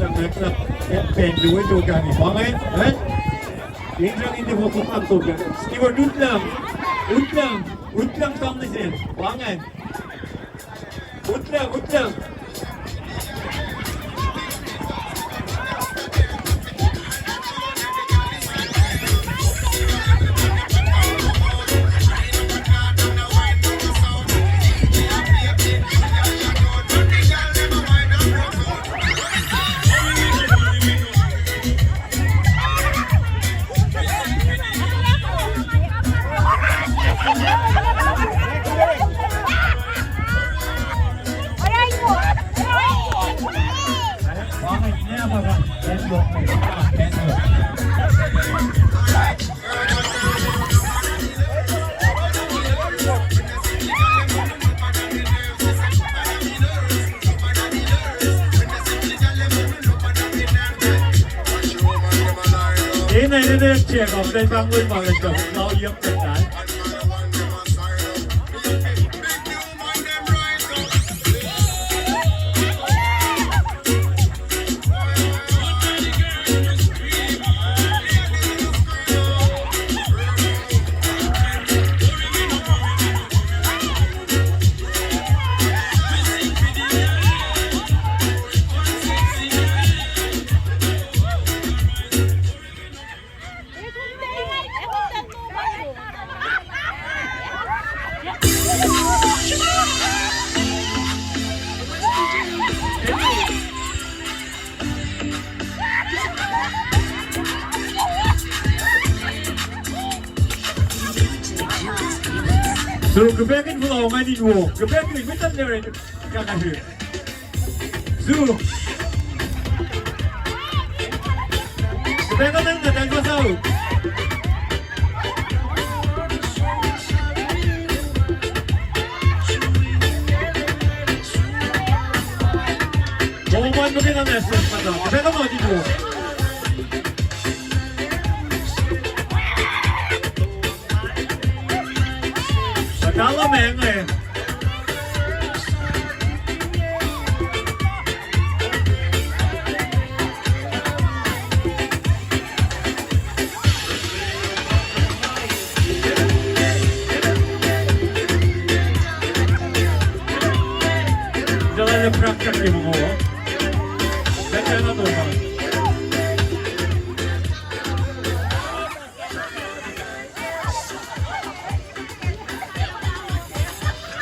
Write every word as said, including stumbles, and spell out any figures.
Pen luo to kami. Pa inge, eh? Inge in the book of Anto. Stewart, utlang. Utlang. Utlang sang nuh sel. Pa inge. Utlang, utlang. Ena, ena, check up, they bang with my stuff. Now you have to die. So, go back and follow my new walk. Go back and, with that lyric, can I hear? Su. Pacna na, na, na, na, su. Kom an muhkwena message pacna. Pacna na, na, na. Pacna na, na, na. Dalam praktek ke mongo. Pacna na, na.